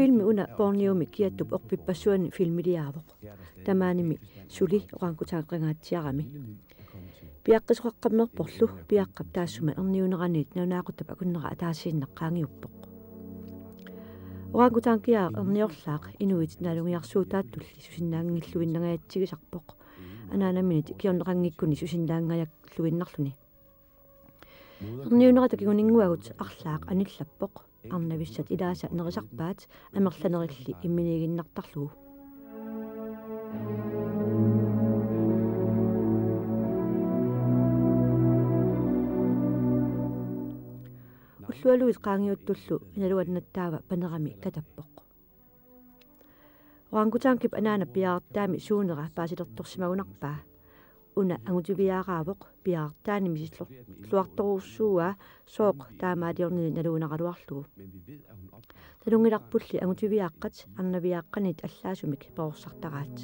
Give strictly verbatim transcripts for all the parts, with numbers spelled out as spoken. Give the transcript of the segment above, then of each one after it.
Filmi una Borneomi kiattup orpippassuani filmiliaavoq. Tamaanimi suli orangutangeqangaatsiarami. Piaqqisoqaqqammerporlu piaqqap taassuma erniuneraniit nalunaaquttap akunnera ataasiinnaq qaangiuppoq. Orangutangiaq erniorlaaq inuit naalungiarsuutaattulli susinnaanngilluinnangajatsigisarpoq. Anaanaminit ikiorneqanngikkuni susinnaanngajalluinnarluni. Erniunerata kinguninnguagut arlaaq anillappoq. Arnavissat ilaasa nerisarpaat amerlanerilli imminiiginnartarlugu. Ullualuit qaangiuttullu inaluannattaava panerami katappoq. Orangutangip anaanap piaartaami suunera paasilertorsimagunarpaa. Una angutiviaaraavoq piaartaani misilluartorujussuuaa sooq taamaaliornini naluunaraluarlugu. Nalunngilarpulli angutiviaaqqat arnaviaaqqaniit allaasumik perorsartaraat.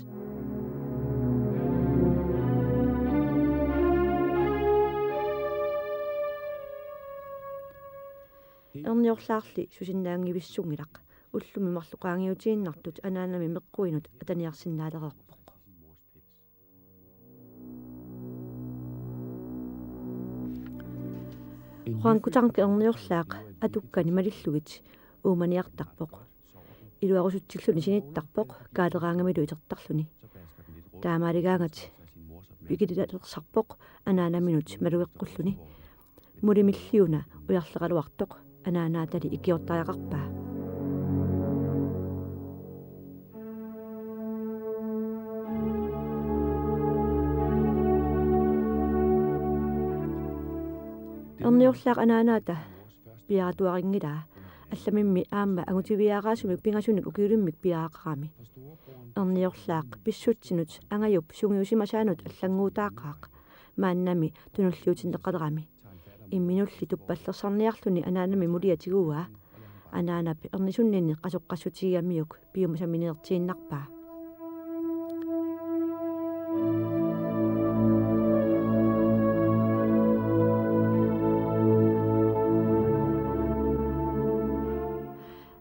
Erniorlaarli susinnaanngivissunngilaq, ullumi marluk qaangiutiinnartut anaanami meqquinut ataniarsinnaalereerpoq. Orangutangi erniorlaaq atukkani malillugit uumaniartarpoq. Iluarusutsilluni sinittarpoq kaaleraangamilu itertarluni. Taamaaligaangat pikililalersarpoq anaanaminut malugeqqulluni. Mulimilliuna ujarleraluartoq anaanaatali ikiortariaqarpaa. Erniorlaaq anaanaata piaartuarinngilaa, allamimmi aamma angutiviaaraasumik pingasunik ukiulimmik piaaqarami. Erniorlaaq pissutsinut angajup sungiusimasaanut allannguutaaqaaq, maannami tunulliutinneqalerami. Imminulli tuppallersarniarluni anaanami mulia tiguaa. Anaanap ernisunnini qasoqqassutigigamiuk piumasamineertiinnarpaa.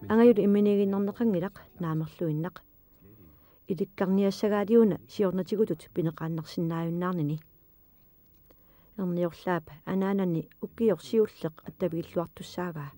Angajulli imminiiginnarneqanngilaq naamerluinnaq. Ilikkarniassagaaliuna siornatigutut pineqaannarsinnaajunnaarnini. Erniorlaap anaanani ukioq siulleq attavigilluartussaavaa.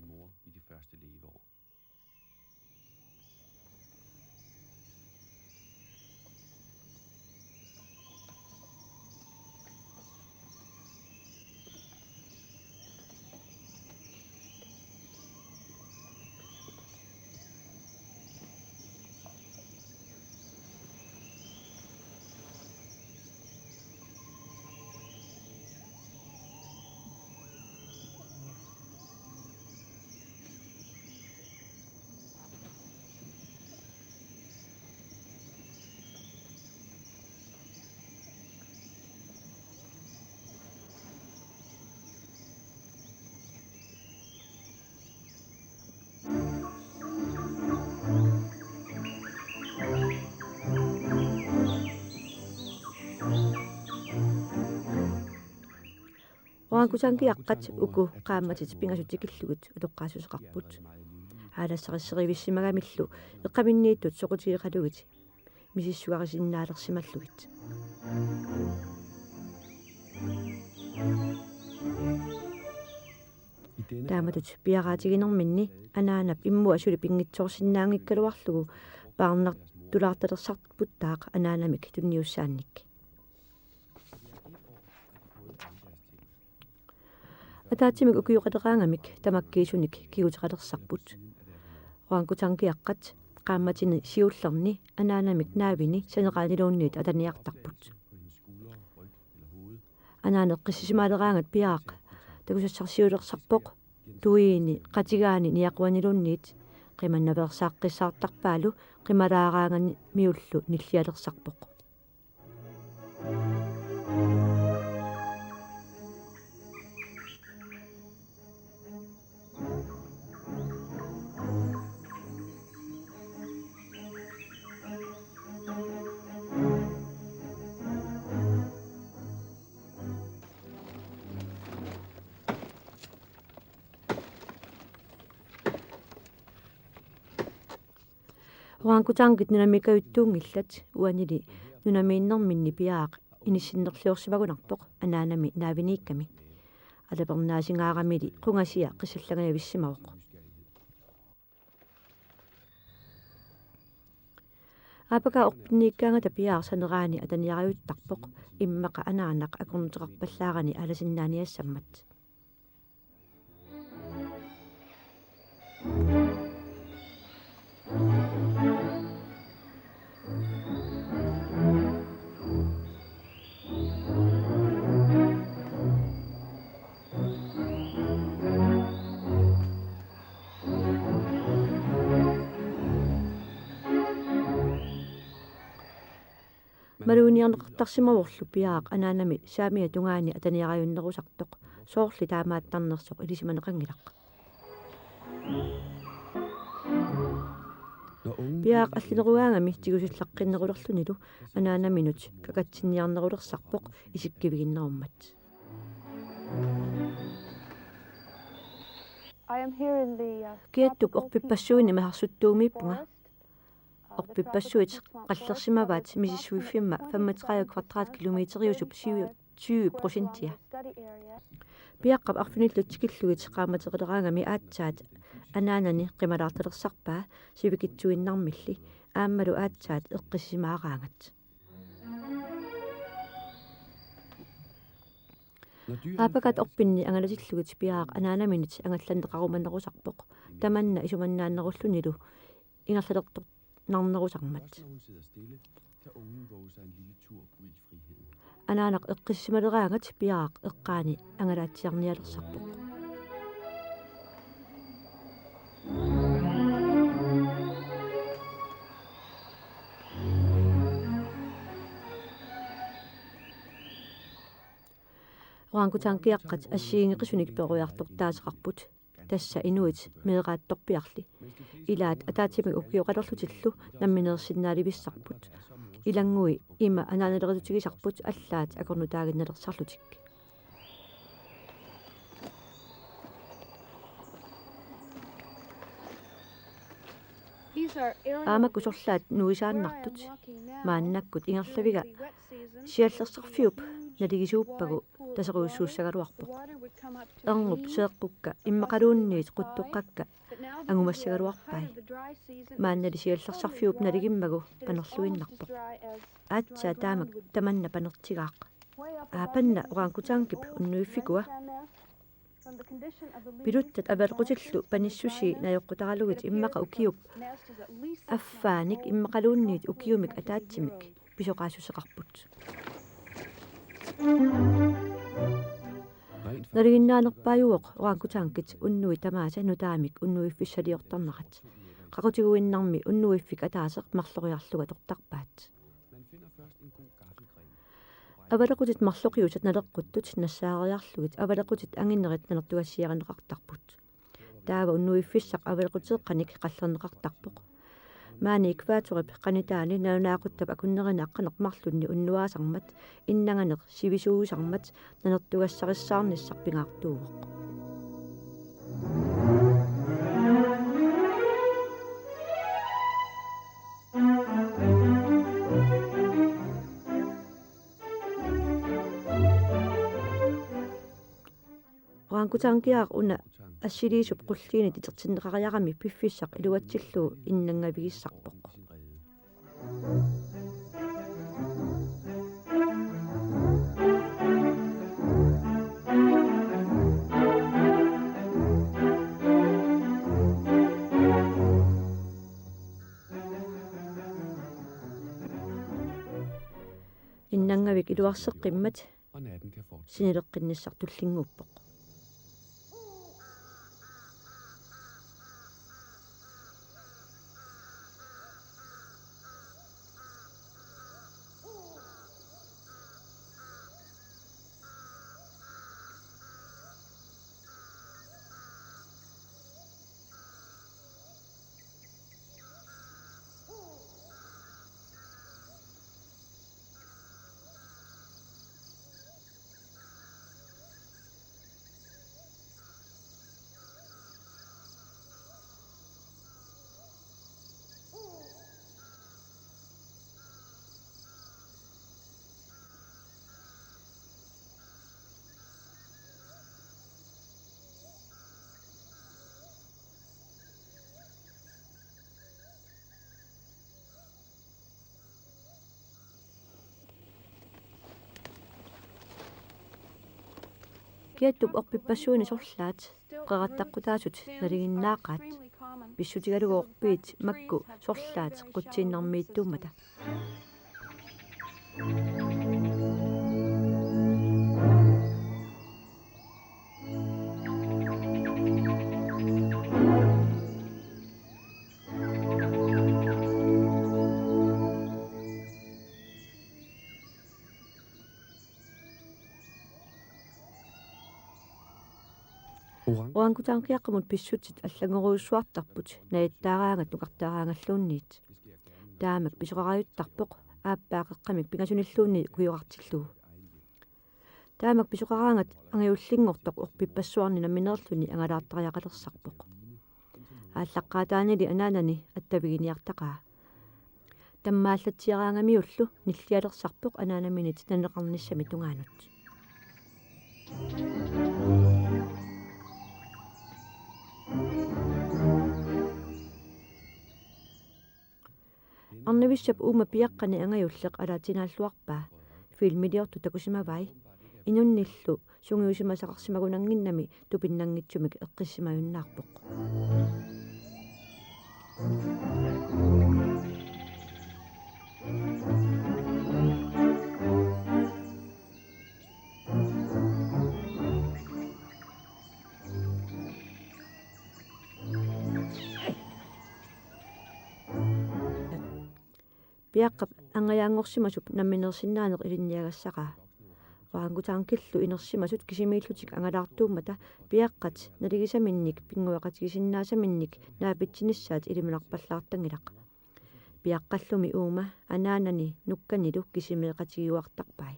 Orangutangiaqqat uku qaammatit pingasut tikillugit utoqqaassuseqarput. Aalassarisserivissimagamillu eqqaminniittut soqutigeqalugit misissugarisinnaalersimallugit. Taamatut piaraatiginerminni anaanap immua suli pinngitsoorsinnaanngikkaluarlugu paarnartulaartalersarputtaaq anaanamik tunniussaannik. Ataatsimik ukioqaleraangamik tamakkiisunik kiguteqalersarput. Orangutangiaqqat qaammatini siullerni anaanamik naavini saneqaaniluunniit ataniartarput. Anaana eqqissisimaaleraangat piaaq takusassarsiulersarpoq tuiini qatigaani niaquaniluunniit qimannaveersaaqqissaartarpaalu qimalaaraangamiullu nillialersarpoq. Orangutangit nunamikajuttuunngillat, uanili nunamiinnerminni Piaaq inissinnerliorsimagunarpoq anaanami naaviniikkami. Alapernaasingaarami qungasia qissallangajavissimavoq. Aapakaat orpinniikkaangata Piaaq saneraani ataniarajuttarpoq, immaqa anaanaq akornuteqarpallaarani aalasinnaaniassammat. Maluuniarneqartarsimavorlu Piaaq anaanami saamiata tungaani ataniarajunnerusartoq, soorlu taamaattarnersoq ilisimaneqanngilaq. Piaaq allinerugaangami tigusillaqqinnerulerlunilu anaanaminut kakatsinniarnerulersarpoq isikkiviginnerummat. I am here in the, uh, Kiattup tropical orpippassuini masarsuttuumiippunga. Orpippassuit qallersimavaat Mrs. Swift-imma femogtredive kvadratkilometeriusup syv, tyve procentia. Piaqqap arfinillit tikillugit qaammateqileraangami aatsaat anaanani qimalaartalersarpaa sivikitsuinnarmilli aammalu aatsaat eqqissisimaaraangat. Aapakaat orpinni angalatillugit Piaaq anaanaminut angallanneqarumanerusarpoq, tamanna isumannaannerullunilu ingerlalertornarnerusarmat. Anaanaq eqqissisimaleraangat Piaaq eqqaani angalaatsiarnialersarpoq. Orangutangiaqqat assigiinngeqisunik peroriartortaaseqarput. Tassa inuit meeraattorpiarli. Ilaat ataatsimik ukioqalerlutillu nammineersinnaalivissarput. Ilanngui ima anaanaleritutigisarput allaat akornutaaginnalersarlutik. Aamakku sorlaat nuisaannartut. Maannakkut ingerlaviga siallersarfiup naligisuuppagu taserujussuussagaluarpoq. Ernup seeqqukka immaqaluunniit quttoqqakka angumassagaluarpai. Maannali siallersarfiup naligimmagu panerluinnarpoq. Aatsaat taamak tamanna panertigaaq. Aapanna orangutangip unnuiffikua. Piluttat avalequtillu panissusii najoqqutaralugit immaqa ukiup affaanik immaqaluunniit ukiumik ataatsimik pisoqaassuseqarput. Nalinginnaanerpaajuvoq orangutangit unnuit tamaasa nutaamik unnuiffissaliortarnerat. Qaqutiguinnarmi unnuiffik ataaseq marloriarlugu atortarpaat. Avalequtit marloqiusat naleqquttut nassaariarlugit avalequtit anginerit nanertugassiarineqartarput. Taava unnuiffissaq avalequteeqqanik qallerneqartarpoq. Maani ekvatorip qanitaani nalunaaquttap akunnerini aqqaneq-marlunni unnuaasarmat, innanganeq sivisuusarmat nanertugassarissaarnissaq pingaartuuvoq. Orangutangiaq una assiliisup qulliinit itertinneqariarami piffissaq iluatsillugu innangavigissarpoq. Innangavik iluarseqqimmat sinileqqinnissaq tullinnguuppoq. Kiattup orpippassuani sorlaat qeqattaqqutaasut nalinginnaaqaat. Pissutigalugu orpiit makku sorlaat qutsiinnarmiittuummata. Orangutangiaqqamut pissutit allanngorujussuartarput, najattaaraangat nukartaaraangalluunniit. Taamak pisoqarajuttarpoq aappaa qeqqamik pingasunilluunniit ukioqartillugu. Taamak pisoqaraangat angajullinngortoq orpippassuarni nammineerluni angalaartariaqalersarpoq. Aallaqqaataanili anaanani attaviginiartaqaa. Tammaallatsiaraangamiullu nillialersarpoq anaanaminit naneqarnissamit tungaanut. Arnavissap uuma piaqqani angajulleq alaatsinaalluarpaa. Filmiliortut takusimavai. Inunnillu sungiusimasaqarsimagunannginnami tupinnanngitsumik eqqissimajunnaarpoq. Piaqqap angajaanngorsimasup nammineersinnaaneq ilinniagassaraa. Orangutangillu inersimasut kisimiillutik angalaartuummata piaqqat naligisaminnik pinnguaqatigisinnaasaminnik naapitsinissaat ilimanarpallaartanngilaq. Piaqqallumi uuma anaanani nukkanilu kisimeeqatigiuartarpai.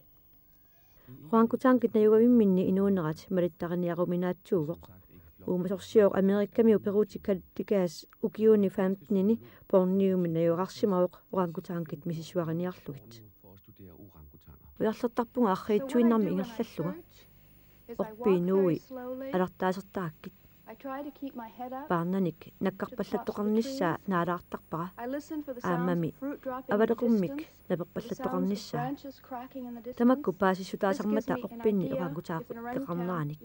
Orangutangit najugavimminni inuunerat malittariniaruminaatsuuvoq. Uumasorsioq Amerikamiu Peruuti Kalikas ukiuni femtenini Borneomi najugaqarsimavoq orangutangit misissuariniarlugit. Ujarlertarpunga arriitsuinnarmik ingerlallunga. Orpii nuui alartaasertarakkit. Paarnanik nakkarpallattoqarnissaa naalaartarpara. Aammami avaleqummik naperpallattoqarnissaa. Tamakku paasissutaasarmata orpinni orangutaqeqarneranik.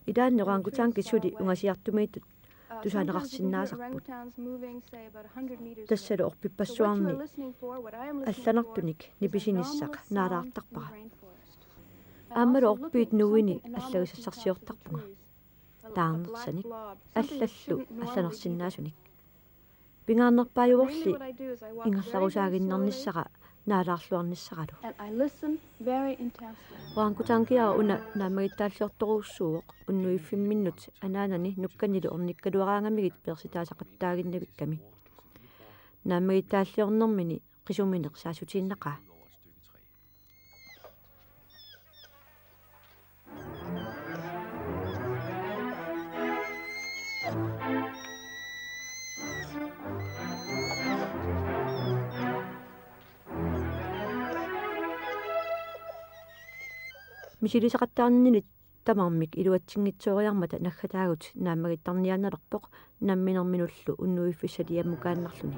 Ilaanni orangutangit suli ungasiartumiittut tusaaneqarsinnaasarput. Tassalu orpippassuarni allanartunik nipisinissaq naalaartarpara. Aammalu orpiit nuuini allagisassarsiortarpunga. Taarnersanik allallu allanarsinnaasunik. Pingaarnerpaajuvorli ingerlarusaaginnarnissara naalaarluarnissaralu. Orangutangiara una naammagittaalliortorujussuuvoq unnuiffimminnut anaanani nukkanilu ornikkaluaraangamigit peersitaasaqattaaginnavikkami. Naammagittaalliornermini qisumineq saassuteqaaq. Misilisaqattaarnini tamarmik iluatsinngitsooriarmata naggataagut naammagittarniaannarpoq namminerminullu unnuiffissaliammukaannarluni.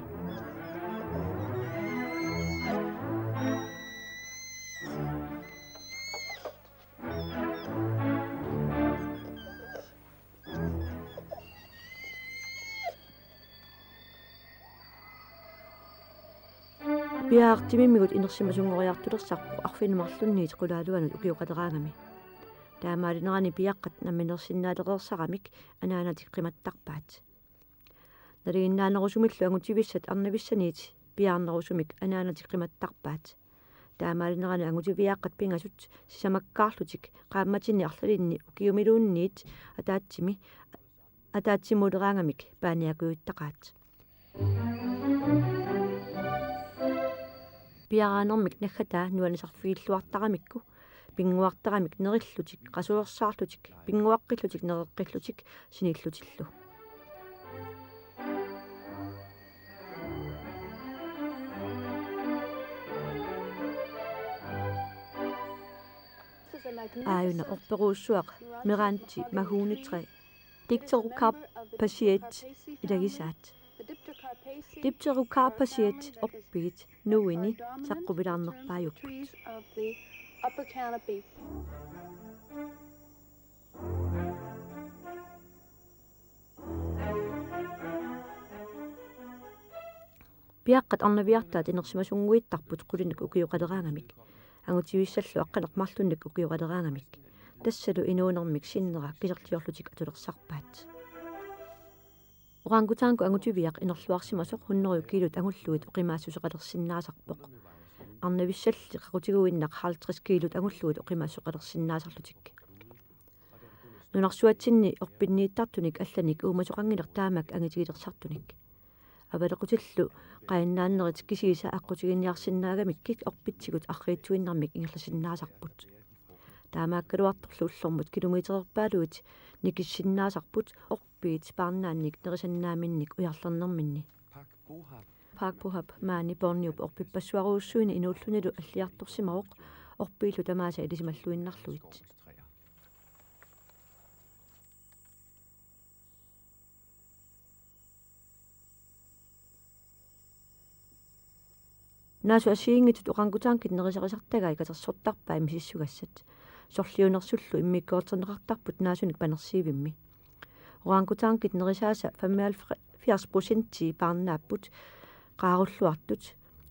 Piaartumimmigut inersimasunngoriartulersarpoq arfineq-marlunniit qulaaluanut ukioqaleraangami. Taamaalinerani piaqqat namminersinnaalereersaramik anaanatik qimattarpaat. Nalinginnaanerusumillu angutivissat arnavissaniit piaarnerusumik anaanatik qimattarpaat. Taamaalinerani angutiviaaqqat pingasut sisamakkaarlutik qaammatini arlalinni ukiumiluunniit ataatsimi ataatsimuuleraangamik paaniakujuttaqaat. Piaarnermik naggataa nuannisarfigilluartaramikku, pinnguartaramik nerillutik, qasuersaarlutik, pinnguaqqillutik, nereqqillutik, sinillutillu. Aajuna orperujussuaq Meranti mahunitræ, Dipterocarpaceae ilagisaat. Dipterocarpaceae orpiit nuuini saqqumilaarnerpaajupput. Piaqqat arnaviartaat inersimasunnguittarput qulinik ukioqaleraangamik. Angutivissallu aqqaneq-marlunnik ukioqaleraangamik. Tassalu inuunermik sinnera kiserliorlutik atulersarpaat. Orangutangit angutiviaq inerluarsimasoq hundrede kiilut angullugit oqimaassuseqalersinnaasarpoq. Arnavissalli qaqutiguinnaq halvtreds kiilut angullugit oqimaassuseqalersinnaasarlutik. Nunarsuatsinni orpinniittartunik allanik uumasoqanngilaq taamak angitigilersartunik. Avalequtillu qajannaannerit kisiisa aqqutiginiarsinnaagamikkik orpitsigut arriitsuinnarmik ingerlasinnaasarput. Taamaakkaluartorlu ullormut kilometererpaaluit nikissinnaasarput orpiit paarnaannik nerisannaaminnik ujarlernerminni. Park Bohap maani Borneop orpippassuarujussuini inuullunilu alliartorsimavoq orpiillu tamaasa ilisimalluinnarlugit. Naasut assigiinngitsut orangutangit nerisarisartagaat katersortarpai misissugassat. Sorliunersullu immikkoortinneqartarput naasunik panersiivimmi. Orangutangit nerisaasa femoghalvfjerds procentii paarnaapput qaarulluartut,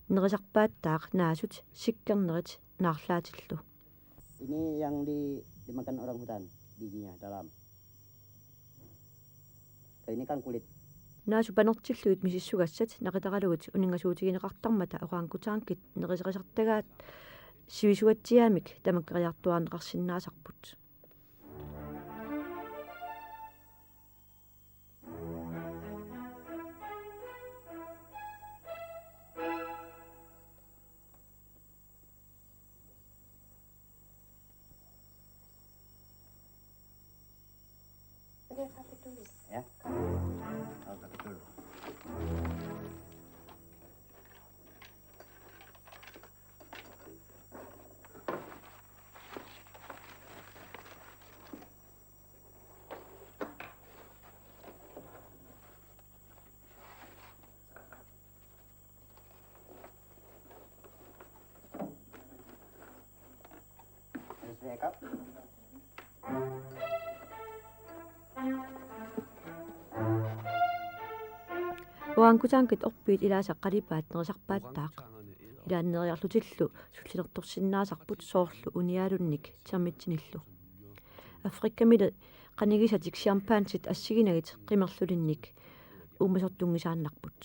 nerisarpaattaaq naasut sikkernerit naarlaatillu. Ini yang di-, dimakan orangutan, bijinya dalam. Ini kan kulit. Naasut panertillugit misissugassat naqittaralugit uninngasuutigineqartarmata orangutangit nerisarisartagaat sivisuatsiaamik tamakkeriartuaarneqarsinnaasarput. Ya. Oh, kaki dulu. Orangutangit orpiit ilaasa qalipaat nerisarpaattaaq. Ilaanneeriarlutillu sullilertorsinnaasarput soorlu uniaalunnik termitsinillu. Afrikamilu qanigisatik chimpansit assiginagit qimerlulinnik uumasortunngisaannarput.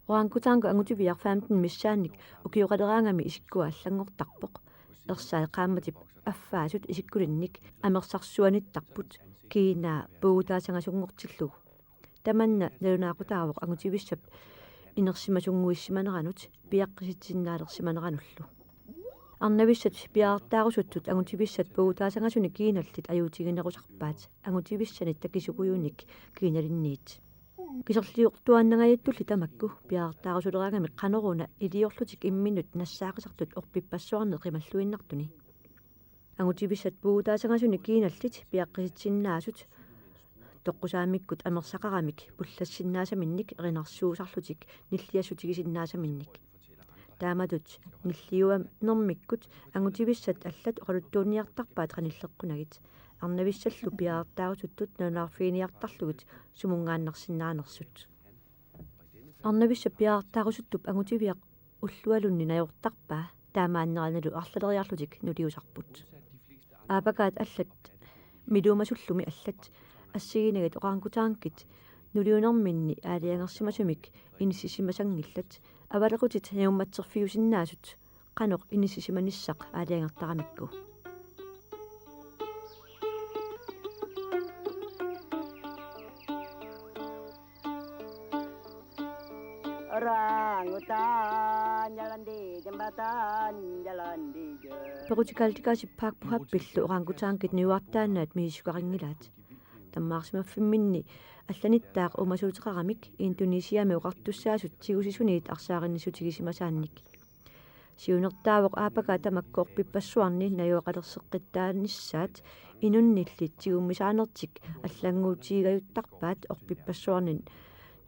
Orangutangit angutiviaq femten missaannik ukioqaleraangami isikkua allanngortarpoq. Ersaat qaammatip affaasut isikkulinnik amersarsuanittarput kiinaa puugutaasangasunngortillugu. Tamanna nalunaaqutaavoq angutivissap inersimasunnguissimaneranut piaqqisitsinnaalersimaneranullu. Arnavissat piaartaarusuttut angutivissat puugutaasangasuni kiinallit ajuutiginerusarpaat angutivissanit takisukujunik kiinalinniit. Kiserliortuaannangajattulli tamakku piaartaarusuleraangamik qanoruna iliorlutik imminnut nassaaqisartut orpippassuarni qimalluinnartuni. Angutivissat puugutaasangasuni kiinallit piaqqisitsinnaasut toqqusaammikkut amersaqaramik pullassinnaasaminnik erinarsuusarlutik nilliassutigisinnaasaminnit. Taamatut nilliunermikkut angutivissat allat oqaluttuunniartarpaat qanilleqqunagit. Arnavissallu piaartaarusuttut nalunaarfiginiartarlugit sumunngaannarsinnaanersut. Arnavissap piaartaarusuttup angutiviaq ullualunni najortarpaa taamaanneranilu arlaleriarlutik nuliusarput. Aapakaat allat, miluumasullumi allat, assiginagit orangutangit nuliunerminni aalajangersimasumik inissisimasanngillat, avalequtit najuummatserfiusinnaasut qanoq inissisimanissaq aalajangertaramikku. Orang hutan jalan di jembatan, jalan di je-. Pequtikaallikasip Park Bohapillu orangutangit nujuartaannaat misissugaringilaat. Tammaarsimaffimminni allanittaaq uumasuuteqaramik Indonesiami oqartussaasut tigusisuniit arsaarinnissutigisimaasaannik. Siunertaavoq aapakaat tamakku orpippassuarni najugaqalerseqqittaanissaat inunnilli tigummisaanertik allannguutigigajuttarpaat orpippassuarni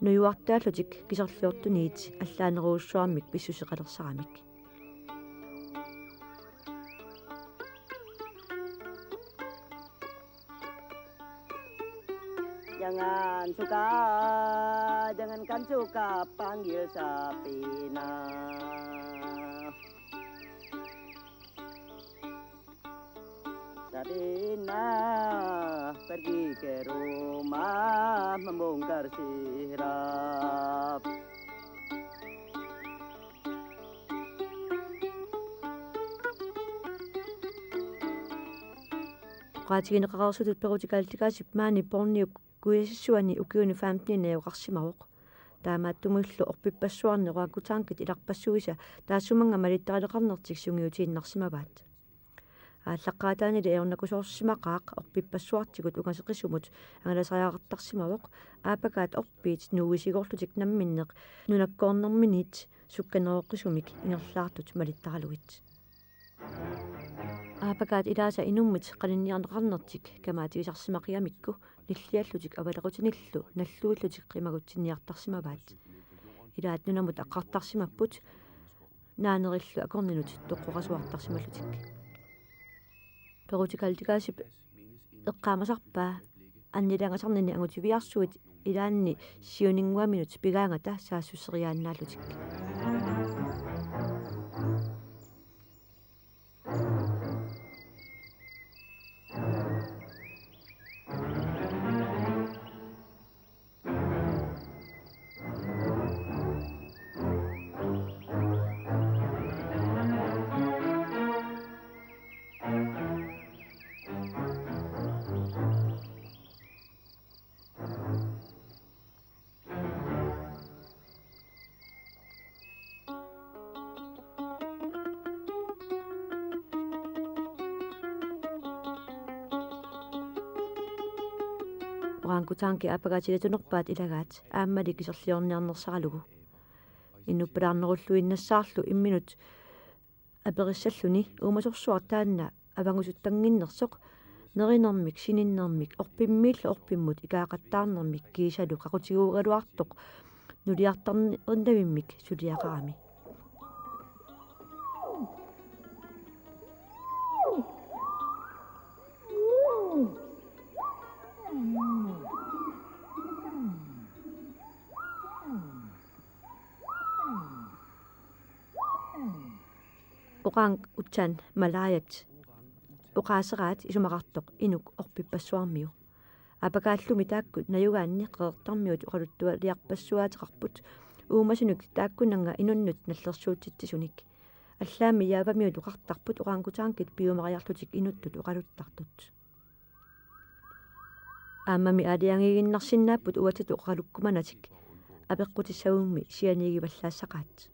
nujuartaallutik kiserliortuniit allaanerujussuarmik pissuseqalersaramik. Jangan suka, jangankan suka panggil Sapina. Sapina pergi ke rumah membongkar sirap. Oqaatigineqareersutut Perutikaaltikaasip maani Borneop kuisassuani ukiuni femteninik najugaqarsimavoq. Taamaattumillu orpippassuarni orangutangit ilarpassuisa taassumannga malittarineqarnertik sungiutiinnarsimavaat. Aallaqqaataanili ajornakusoorsimaqaaq orpippassuartigut ungaseqisumut angalasariaqartarsimavoq, aapakaat orpiit nuuisigoorlutik namminneq nunakkoornerminit sukkanerooqqisumik ingerlaartut malittaralugit. Aapakaat ilaasa inummit qaninniarneqarnertik kamaatigisarsimaqigamikku nilliallutik avalequtinillu nalluillutik qimagutsinniartarsimavaat. Ilaat nunamut aqqartarsimapput naanerillu akorninut toqqorasuartarsimallutik. Perutikaaltikaasip eqqaamasarpaa annilaangasarnini angutiviarsuit ilaanni siuninnguaminut pigaangata saassusseriaannaallutik. Orangutangit aapakaatiliatunerpaat ilagaat aammali kiserliorniarnersaralugu. Inuppalaarnerulluinnassaarlu imminut aperissalluni uumasorsuaq taanna avangusuttannginnersoq nerinermik sininnermik orpimmiillu orpimmut ikaaqattaarnermik kiisalu qaqutiguugaluartoq nuliartarnerinnavimmik suliaqarami. Oqaangutsang malaajat oqaaseraat isumaqartoq inuk orpippassuarmiu. Aapakaallumi taakku najugaanni Qeqertarmiut oqaluttualiarpassuaateqarput uumasunut taakkunannga inunnut nallersuutitsisunik. Allaammi Javamiut oqartarput orangutangit piumariarlutik inuttut oqaluttartut. Aammami aalajangiiginnarsinnaapput uatsitut oqalukkumanatik apeqqutissagummi sianiigivallaassaqaat.